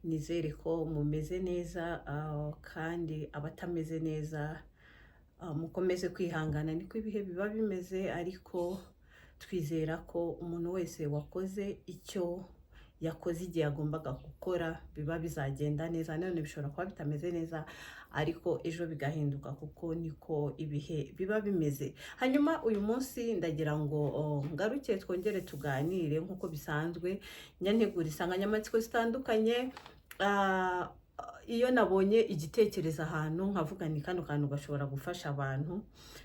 Nizere ko mumeze neza, kandi abatameze neza mukomeze kwihangana, niko ibihe biba bimeze. Ariko twizera ko umuntu wese wakoze icyo yakoze igihe yagombaga gukora, biba bizagenda neza. None bishobora kuba bitameze neza, ariko ejo bigahinduka, kuko niko ibihe biba bimeze. Hanyuma uyu munsi ndagira ngo ngaruke twongere tuganire nk'uko bisanzwe. Nyantegura insanganyamatsiko zitandukanye. Iyo nabonye igitekerezo ahantu, nkavuga ni kano kantu gashobora gufasha abantu,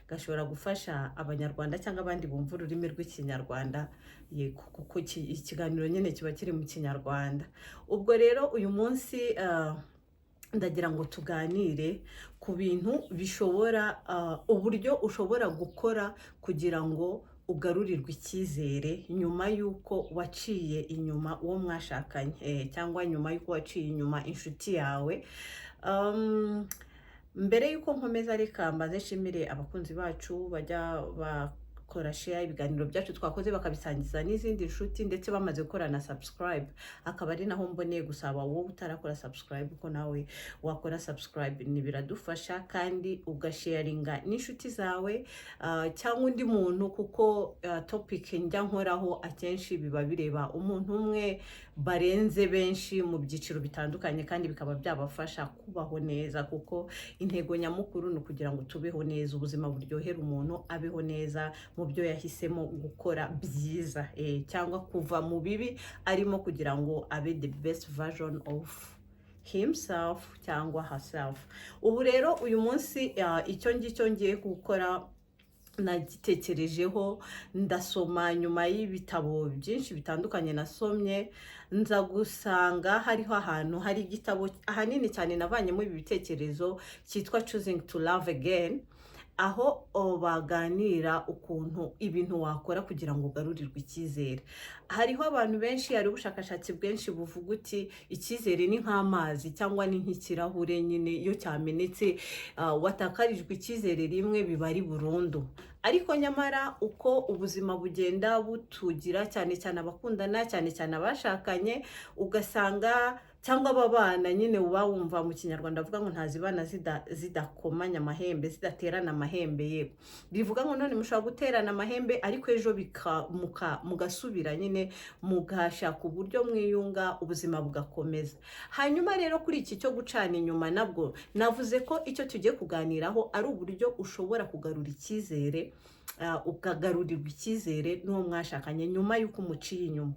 gashobora gufasha Abanyarwanda cyangwa abandi bumva ururimi rw'Ikinyarwanda, yego, kuko ikiganiro nyine kiba kiri mu Kinyarwanda. Ubwo rero uyu munsi ndagira ngo tuganire ku bintu bishobora, uburyo ushobora gukora kugira ngo ugarurirwe icyizere nyuma y'uko waciye inyuma uwo mwashakanye, cyangwa nyuma y'uko waciye inyuma inshuti yawe. Mbere y'uko nkomeza, reka mbanze nshimire abakunzi bacu bajya bakora share ibiganiro byacu twakoze, bakabisangiza n'izindi nshuti, ndetse bamaze gukora na subscribe. Akaba ari naho mboneye gusaba wowe utarakora subscribe ko nawe wakora subscribe, ni biradufasha, kandi ugasharinga n'inshuti zawe cyangwa undi muntu, kuko topic njya nkoraho akenshi biba bireba umuntu umwe barenze benshi mu byiciro bitandukanye, kandi bikaba byabafasha kubaho neza, kuko intego nyamukuru ni ukugira ngo tubeho neza, ubuzima buryohera, umuntu abeho neza mu byo yahisemo gukora byiza, cyangwa kuva mu bibi arimo, kugira ngo abe the best version of himself cyangwa herself. Ubu rero uyu munsi icyo ngicyo ngiye gukora nagitekerejeho, ndasoma. Nyuma y'ibitabo byinshi bitandukanye nasomye, nza gusanga hariho ahantu hari igitabo ahanini cyane navanyemo ibi bitekerezo, cyitwa Choosing to Love Again, aho baganira ukuntu ibintu wakora kugira ngo ugarurirwe icyizere. Hariho abantu benshi, hari ubushakashatsi bwinshi buvuga uti icyizere ni nk'amazi cyangwa ni nk'ikirahure nyine, iyo cyamenetse, watakarijwe icyizere rimwe, biba ari burundu. Ariko nyamara uko ubuzima bugenda butugira, cyane cyane abakundana, cyane cyane abashakanye, ugasanga cyangwa ababana nyine, uba wumva mu Kinyarwanda avuga ngo ntazibana zidakomanya amahembe, zidaterana amahembe. Yego, bivuga ngo none mushobora guterana amahembe, ariko ejo mugasubira nyine, mugashaka uburyo mwiyunga, ubuzima bugakomeza. Hanyuma rero kuri iki cyo gucana inyuma, nabwo navuze ko icyo tugiye kuganiraho ari uburyo ushobora kugarura icyizere, ukagarurirwa icyizere n'uwo mwashakanye nyuma y'uko umuciye inyuma.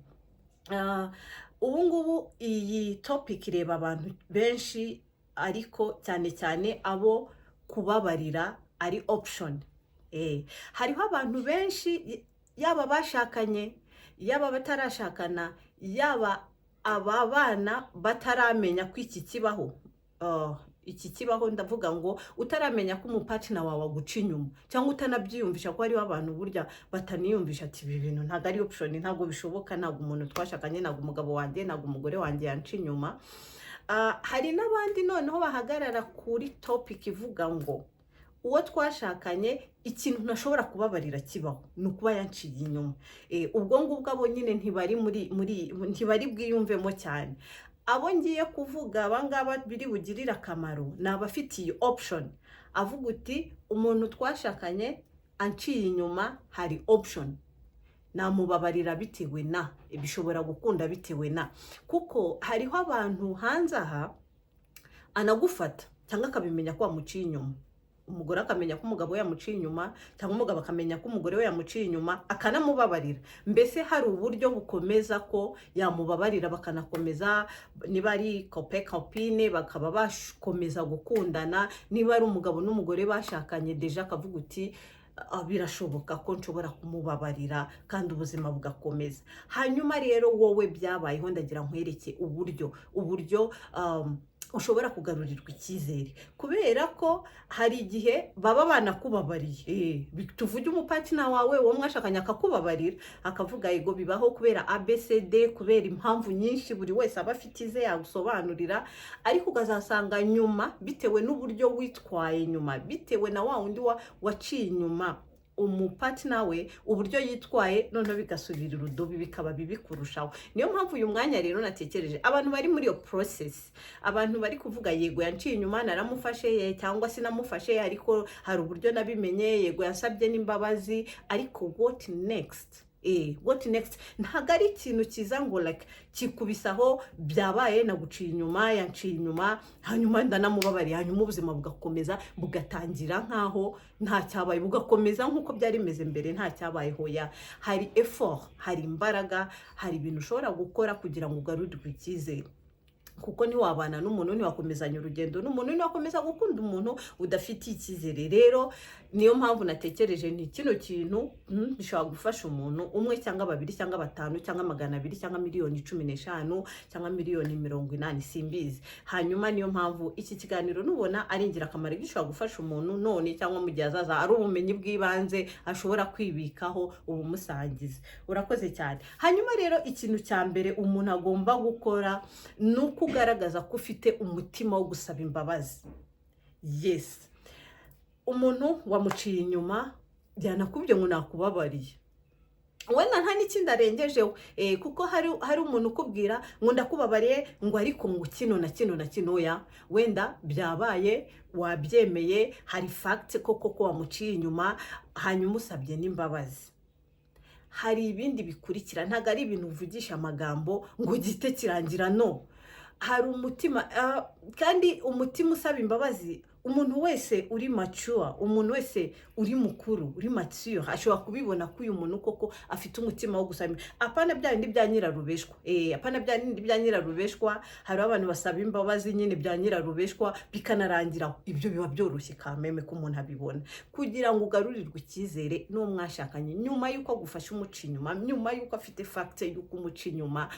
Ubu ngubu iyi topic ireba abantu benshi, ariko cyane cyane abo kubabarira ari option. Hariho abantu benshi, yaba abashakanye, yaba abatarashakana, yaba aba bana bataramenya ko iki kibaho. Iki kibaho, ndavuga ngo utaramenya ko umupartner wawe aguca inyuma, cyangwa utanabyiyumvisha ko hariho abantu burya bataniyumvisha ati ibi bintu ntabwo ari option, ntabwo bishoboka, ntabwo umuntu twashakanye, ntabwo umugabo wanjye, ntabwo umugore wanjye yanca inyuma. Hari n'abandi noneho bahagarara kuri topic ivuga ngo uwo twashakanye, ikintu ntashobora kubabarira kibaho ni ukuba yanciye inyuma. Ubwo ngubwo abo nyine ntibari muri ntibari bwiyumvemo cyane. Abo ngiye kuvuga, abangaba biri bugirire akamaro, ni abafite iyi option, avuga uti umuntu twashakanye anciye inyuma, hari option, namubabarira bitewe na, bishobora gukunda bitewe na, kuko hariho abantu hanze aha anagufata cyangwa akabimenya ko wamuciye inyuma, umugore akamenya ko umugabo we yamuciye inyuma, cyangwa umugabo akamenya ko umugore we yamuciye inyuma, akanamubabarira. Mbese hari uburyo bukomeza ko yamubabarira, bakanakomeza, niba ari copain, copine, bakaba bakomeza gukundana, niba ari umugabo n'umugore bashakanye déjà, akavuga uti "Birashoboka ko nshobora kumubabarira kandi ubuzima bugakomeza." Hanyuma rero wowe byabayeho, ndagira nkwereke uburyo ushobora kugarurirwa icyizere, kubera ko hari igihe baba banakubabariye. Tuvuge umupartner wawe, uwo mwashakanye, akakubabarira, akavuga yego bibaho kubera ABCD, kubera impamvu nyinshi buri wese aba afite ize yagusobanurira, ariko ukazasanga nyuma, bitewe n'uburyo witwaye nyuma, bitewe na wa wundi waciye inyuma. umupartner we uburyo yitwaye, noneho bigasubira urudubi, bikaba bibi kurushaho. Niyo mpamvu uyu mwanya rero natekereje abantu bari muri iyo process, abantu bari kuvuga: "Yego, yanciye inyuma, naramufashe ye, cyangwa sinamufashe, ariko hari uburyo nabimenye. Yego, yansabye n'imbabazi, ariko what next?" What next? Ntabwo ari ikintu cyiza ngo like kikubisaho byabaye, naguciye inyuma, yanciye inyuma, hanyuma ndanamubabariye, hanyuma ubuzima bugakomeza, bugatangira nkaho nta cyabaye, bugakomeza nk'uko byari bimeze mbere, nta cyabaye. Hoya, hari effort, hari imbaraga, hari ibintu ushobora gukora kugira ngo ugarurirwe icyizere, kuko ntiwabana n'umuntu, ntiwakomezanya urugendo n'umuntu, ntiwakomeza gukunda umuntu udafitiye icyizere. Rero niyo mpamvu natekereje nti kino kintu bishobora gufasha umuntu umwe cyangwa babiri cyangwa batanu cyangwa 200 cyangwa miliyoni 15 cyangwa miliyoni 80, simbizi. Hanyuma niyo mpamvu iki kiganiro nubona ari ingirakamaro, gishobora gufasha umuntu none cyangwa mu gihe azaza, ari ubumenyi bw'ibanze ashobora kwibikaho, ubumusangiza. Urakoze cyane. Hanyuma rero ikintu cya mbere umuntu agomba gukora ni uko ugaragaza ko ufite umutima wo gusaba imbabazi. Yes, umuntu wamuciye inyuma, byanakubye ngo nakubabariye, wenda nta n'ikindi arengejeho, kuko hari umuntu ukubwira ngo ndakubabariye, ngo ariko ngo kino na kino na kino. Ya, wenda byabaye, wabyemeye, hari fact koko ko wamuciye inyuma, hanyuma usabye n'imbabazi. Hari ibindi bikurikira. Ntabwo ari ibintu uvugisha amagambo ngo gihite kirangira. No hari umutima, kandi umutima usaba imbabazi, umuntu wese uri mature, umuntu wese uri mukuru, uri mature, ashobora kubibona ko uyu muntu koko afite umutima wo gusaba imbabazi. Apana bya bindi bya nyirarubeshwa, apana bya bindi bya nyirarubeshwa. Hari abantu basaba imbabazi nyine bya nyirarubeshwa, bikanarangira. Ibyo biba byoroshye kameme ko umuntu abibona. Kugira ngo ugarurirwe icyizere n'uwo mwashakanye nyuma y'uko agufashe umuca inyuma, nyuma y'uko afite fact y'uko umuca inyuma,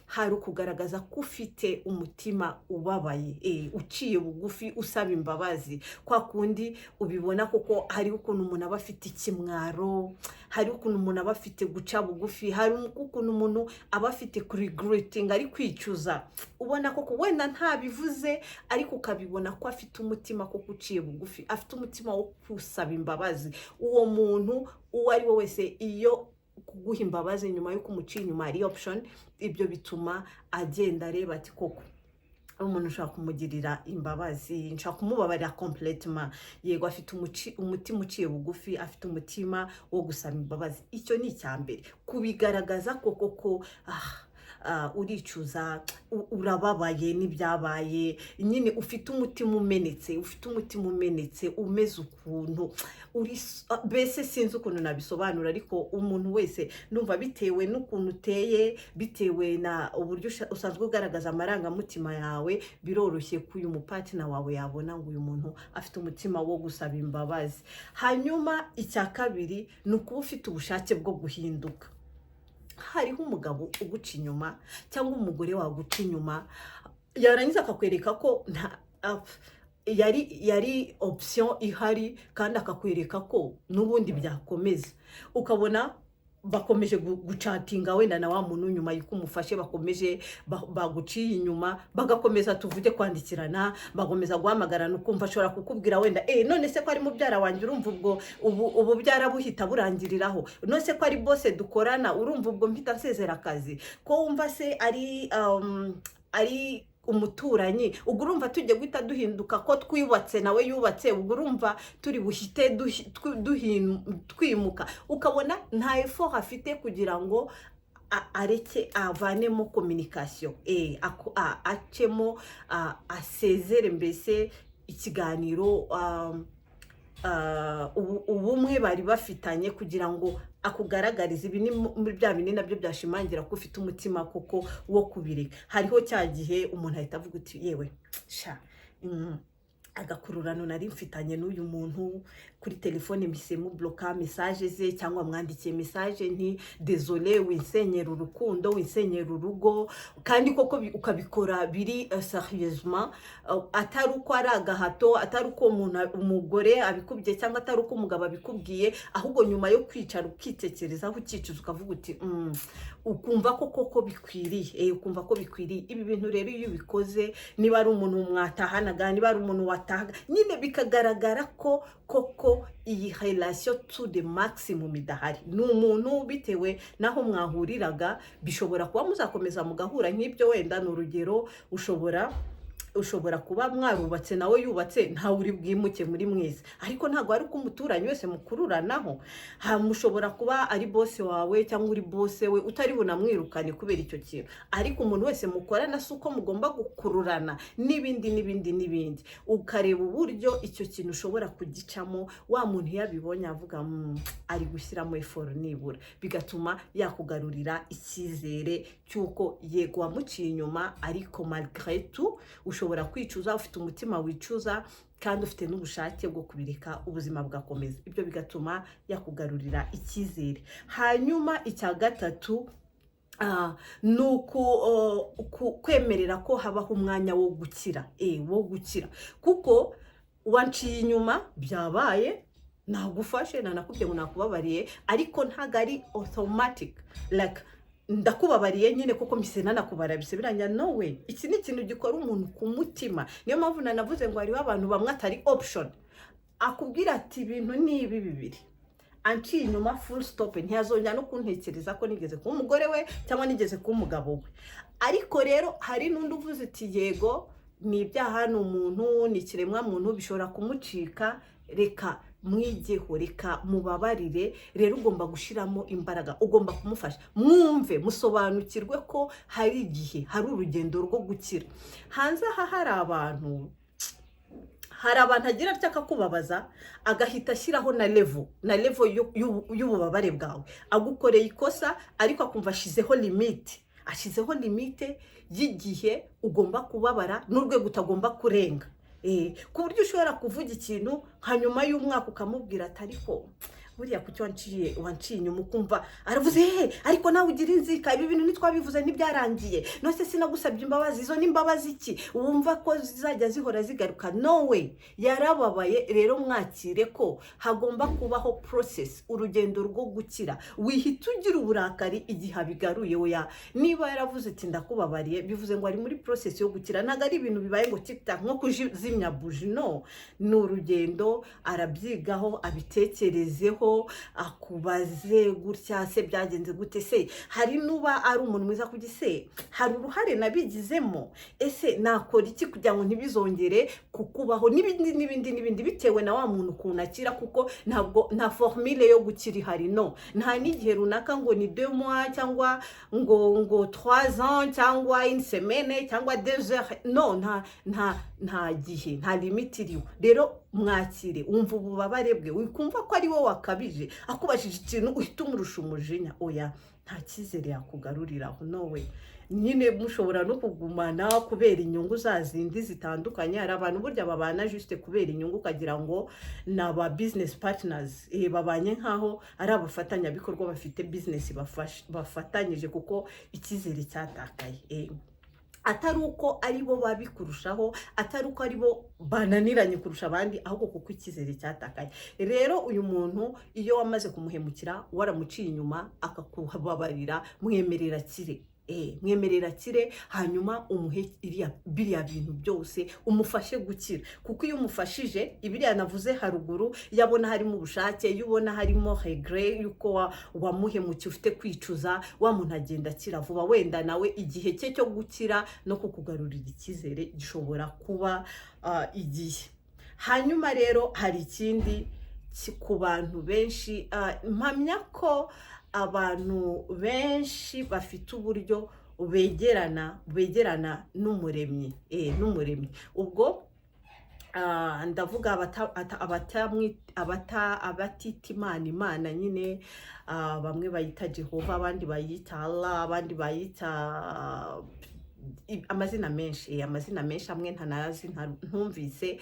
hari ukugaragaza ko ufite umutima ubabaye, uciye bugufi, usaba imbabazi. Kwa kundi ubibona koko, hari ukuntu umuntu aba afite ikimwaro, hari ukuntu umuntu aba afite guca bugufi, hari ukuntu umuntu aba afite kuregrettinga, ari kwicuza. Ubona koko wenda ntabivuze, ariko ukabibona ko afite umutima koko uciye bugufi, afite umutima wo gusaba imbabazi. Uwo muntu uwo ari we wese, iyo kuguha imbabazi nyuma y'uko umuciye inyuma ari option, ibyo bituma agenda areba ati: "Koko umuntu ushobora kumugirira imbabazi, nshobora kumubabarira complètement. Yego, afite umutima uciye bugufi, afite umutima wo gusaba imbabazi." Icyo ni icya mbere, kubigaragaza koko ko uricuza, urababaye n'ibyabaye nyine, ufite umutima umenetse, ufite umutima umenetse, umeze ukuntu uri mbese sinzi ukuntu nabisobanura, ariko umuntu wese ndumva bitewe n'ukuntu uteye, bitewe na uburyo usanzwe ugaragaza amarangamutima yawe, biroroshye ko uyu mupartner wawe yabona ngo uyu muntu afite umutima wo gusaba imbabazi. Hanyuma icya kabiri ni ukuba ufite ubushake bwo guhinduka. Hariho umugabo uguca inyuma cyangwa umugore waguca inyuma, yarangiza akakwereka ko nta yari option ihari, kandi akakwereka ko n'ubundi byakomeza. Ukabona bakomeje guchatinga wenda na wa muntu nyuma y'uko umufashe, bakomeje baguciye inyuma, bagakomeza, tuvuge, kwandikirana, bakomeza guhamagarana. Ukumva ashobora kukubwira wenda: "None se ko ari mubyara wanjye, urumva ubwo ubu byarabuhita burangiriraho? None se ko ari boss dukorana, urumva ubwo mpita nsezera akazi? Ko wumva se ari umuturanyi, ubwo urumva tujye guhita duhinduka? Ko twubatse, nawe yubatse, ubwo urumva turi buhite twimuka?" Ukabona nta effort afite kugira ngo areke, avanemo communication, acemo, asezere mbese ikiganiro, ubumwe bari bafitanye, kugira ngo akugaragarize. Ibi ni muri bya bindi nabyo byashimangira ko ufite umutima koko wo kubireka. Hariho cya gihe umuntu ahita avuga uti: "Yewe sha, agakururano nari mfitanye n'uyu muntu kuri telefone mpisemo blocka message ze, cyangwa mwandikiye message nti: 'Désolé, winsenyera urukundo, winsenyera urugo.'" Kandi koko ukabikora biri sérieusement, atari uko ari agahato, atari uko umuntu, umugore abikubwiye, cyangwa atari uko umugabo abikubwiye, ahubwo nyuma yo kwicara ukitekerezaho, ukicuza, ukavuga uti: Ukumva ko koko bikwiriye, ukumva ko bikwiriye. Ibi bintu rero iyo ubikoze, niba ari umuntu mwatahanaga, niba ari umuntu watahaga nyine, bikagaragara ko koko iyi relation to the maximum idahari, ni umuntu bitewe n'aho mwahuriraga, bishobora kuba muzakomeza mugahura nk'ibyo. Wenda ni urugero, ushobora kuba mwarubatse, nawe yubatse, ntawe uri bwimuke muri mwese, ariko ntabwo ari uko umuturanyi wese mukururanaho. Mushobora kuba ari boss wawe cyangwa uri boss we, utari bunamwirukane kubera icyo kintu, ariko umuntu wese mukorana si uko mugomba gukururana, n'ibindi n'ibindi n'ibindi. Ukareba uburyo icyo kintu ushobora kugicamo, wa muntu iyo abibonye avuga: Ari gushyiramo effort nibura," bigatuma yakugarurira icyizere cy'uko yego wamuciye inyuma, ariko malgré tout ushobora kwicuza, ufite umutima wicuza kandi ufite n'ubushake bwo kubireka, ubuzima bugakomeza. Ibyo bigatuma yakugarurira icyizere. Hanyuma icya gatatu ni kwemerera ko habaho umwanya wo gukira, wo gukira, kuko wanciye inyuma, byabaye, nagufashe, nanakubwiye ngo nakubabariye, ariko ntabwo ari automatic, like ndakubabariye nyine kuko mpise nanakubara bise birangira. No way. Iki ni ikintu gikora umuntu ku mutima. Niyo mpamvu nanavuze ngo hariho abantu bamwe atari option. Akubwira ati: "Ibintu ni ibi bibiri, anciye inyuma, full stop, ntiyazongera no kuntekereza ko nigeze kuba umugore we cyangwa nigeze kuba umugabo we." Ariko rero hari n'undi uvuze uti: "Yego, ni ibyaha, ni umuntu, ni ikiremwa muntu, bishobora kumucika, reka mwigeho, reka mubabarire." Rero ugomba gushyiramo imbaraga, ugomba kumufasha, mwumve, musobanukirwe ko hari igihe, hari urugendo rwo gukira. Hanze aha hari abantu agira atya akakubabaza, agahita ashyiraho na level y'ububabare bwawe. Agukoreye ikosa, ariko akumva ashyizeho limite, ashyizeho limite y'igihe ugomba kubabara n'urwego utagomba kurenga, ku buryo ushobora kuvuga ikintu nka nyuma y'umwaka ukamubwira ati: "Ariko buriya kuki wanciye inyuma?" Ukumva aravuze: "He, ariko nawe ugira inzika, ibi bintu ntitwabivuze, ntibyarangiye? Nose sinagusabye imbabazi? Izo ni imbabazi iki?" Wumva ko zizajya zihora zigaruka. No way, yarababaye. Rero mwakire ko hagomba kubaho process, urugendo rwo gukira. Wihita ugira uburakari igihe abigaruye, oya. Niba yaravuze ati: "Ndakubabariye," bivuze ngo ari muri process yo gukira. Ntabwo ari ibintu bibaye ngo tic tac, nko kuzimya buji. No, ni urugendo, arabyigaho, abitekerezeho, akubaze gutya: "Se byagenze gute?" Se hari nuba ari umuntu mwiza kugi se hari uruhare nabigizemo? Ese nakora iki kugira ngo ntibizongere kukubaho? N'ibindi n'ibindi n'ibindi, bitewe na wa muntu ukuntu akira, kuko ntabwo nta formule yo gukira ihari. No nta n'igihe runaka ngo ni 2 mois cyangwa ngo 3 ans cyangwa une semaine cyangwa 2 heures. No, nta gihe, nta limite iriho. Rero mwakire, wumva ububabare bwe, wikumva ko ari wowe wakabije. Akubajije ikintu uhita umurusha umujinya, oya, nta cyizere yakugaruriraho. No way. Nyine mushobora no kugumana kubera inyungu za zindi zitandukanye. Hari abantu burya babana juste kubera inyungu, ukagira ngo ni aba business partners, babanye nk'aho ari abafatanyabikorwa bafite business bafatanyije, kuko icyizere cyatakaye. Atari uko ari bo babi kurushaho, atari uko ari bo bananiranye kurusha abandi, ahubwo kuko icyizere cyatakaye. Rero uyu muntu iyo wamaze kumuhemukira, waramuciye inyuma, akakubabarira, mwemerera akire, mwemerera akire, hanyuma umuhe biriya bintu byose, umufashe gukira. Kuko iyo umufashije ibiriya navuze haruguru, iyo abona harimo ubushake, iyo ubona harimo regret y'uko wamuhemukiye, ufite kwicuza, wa muntu agenda akira vuba. Wenda nawe igihe cye cyo gukira no kukugarurira icyizere gishobora kuba igihe. Hanyuma rero hari ikindi ku bantu benshi, mpamya ko abantu benshi bafite uburyo begerana n'Umuremyi, n'Umuremyi. Ubwo ndavuga abatita Imana nyine, bamwe bayita Jehova, abandi bayita Allah, abandi bayita amazina menshi, amazina menshi amwe ntanazi, ntumvise.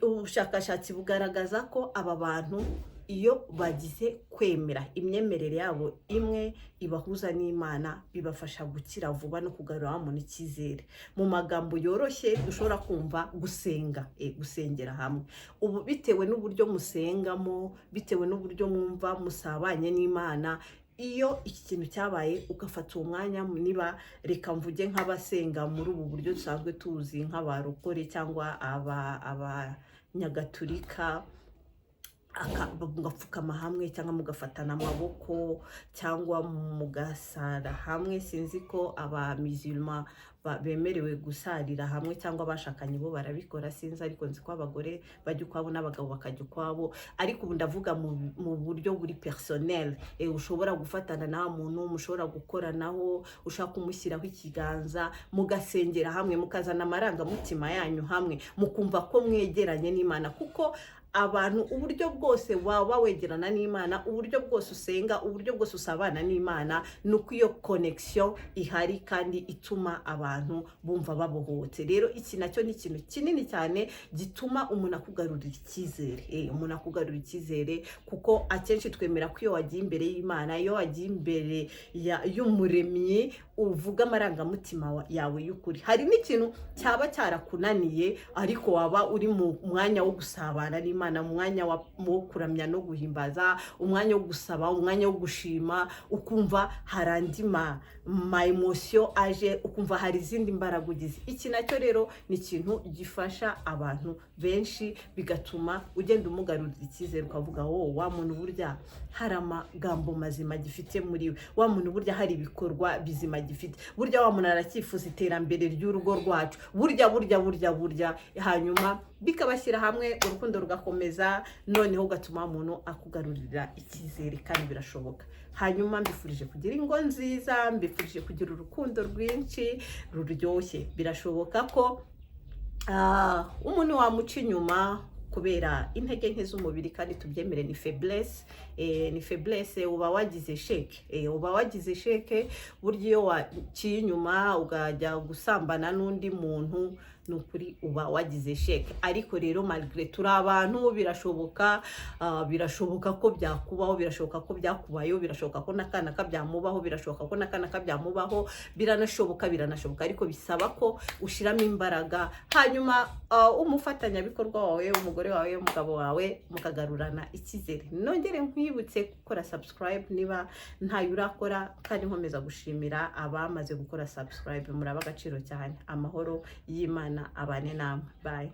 Ubushakashatsi bugaragaza ko aba bantu iyo bagize kwemera, imyemerere yabo imwe ibahuza n'Imana, bibafasha gukira vuba no kugarura wa muntu icyizere. Mu magambo yoroshye dushobora kumva, gusenga, gusengera hamwe. Ubu bitewe n'uburyo musengamo, bitewe n'uburyo mwumva musabanye n'Imana. Iyo iki kintu cyabaye, ugafata uwo mwanya, niba, reka mvuge nk'abasenga muri ubu buryo dusanzwe tuzi, nk'abarokore cyangwa abanyagatulika, mugapfukama hamwe cyangwa mugafatana amaboko cyangwa mugasara hamwe. Sinzi ko abamizilma bemerewe gusarira hamwe cyangwa abashakanye bo barabikora, sinzi, ariko nzi ko abagore bajya ukwabo n'abagabo bakajya ukwabo. Ariko ubu ndavuga mu buryo buri personnel. Ushobora gufatana na muntu mushobora gukoranaho, ushaka kumushyiraho ikiganza, mugasengera hamwe, mukazana amarangamutima yanyu hamwe, mukumva ko mwegeranye n'Imana. Kuko abantu, uburyo bwose waba wegerana n'Imana, uburyo bwose usenga, uburyo bwose usabana n'Imana, ni uko iyo connection ihari kandi ituma abantu bumva babohotse. Rero iki nacyo ni ikintu kinini cyane gituma umuntu akugarurira icyizere. Umuntu akugarura icyizere, kuko akenshi twemera ko iyo wagiye imbere y'Imana, iyo wagiye imbere y'Umuremyi, uvuga amarangamutima yawe y'ukuri. Hari n'ikintu cyaba cyarakunaniye, ariko waba uri mu mwanya wo gusabana n'Imana, mu mwanya wo kuramya no guhimbaza, umwanya wo gusaba, umwanya wo gushima, ukumva hari andi ma émotion aje, ukumva hari izindi mbaraga ugize. Iki nacyo rero ni ikintu gifasha abantu benshi, bigatuma ugenda umugarurira icyizere, ukavuga: "Wo wa muntu burya hari amagambo mazima gifite muri we, wa muntu burya hari ibikorwa bizima gifite, burya wa muntu aracyifuza iterambere ry'urugo rwacu, burya, burya, burya, burya." Hanyuma bikabashyira hamwe, urukundo rugakomeza, noneho ugatuma umuntu akugarurira icyizere, kandi birashoboka. Hanyuma mbifurije kugira ingo nziza, mbifurije kugira urukundo rwinshi ruryoshye. Birashoboka ko umuntu wamuca inyuma kubera intege nke z'umubiri, kandi tubyemere, ni faiblesse, ni faiblesse, uba wagize échec, uba wagize échec. Burya iyo waciye inyuma ukajya gusambana n'undi muntu, ni ukuri uba wagize échec. Ariko rero malgré turi abantu, birashoboka, birashoboka ko byakubaho, birashoboka ko byakubayeho, birashoboka ko n'akana kabyamubaho, birashoboka ko n'akana kabyamubaho, biranashoboka, biranashoboka. Ariko bisaba ko ushyiramo imbaraga, hanyuma umufatanyabikorwa wawe, umugore wawe, umugabo wawe, mukagarurana icyizere. Nongere nkwibutse gukora subscribe niba ntayo urakora, kandi nkomeza gushimira abamaze gukora subscribe, muraba agaciro cyane. Amahoro y'Imana abane namwe. Bye.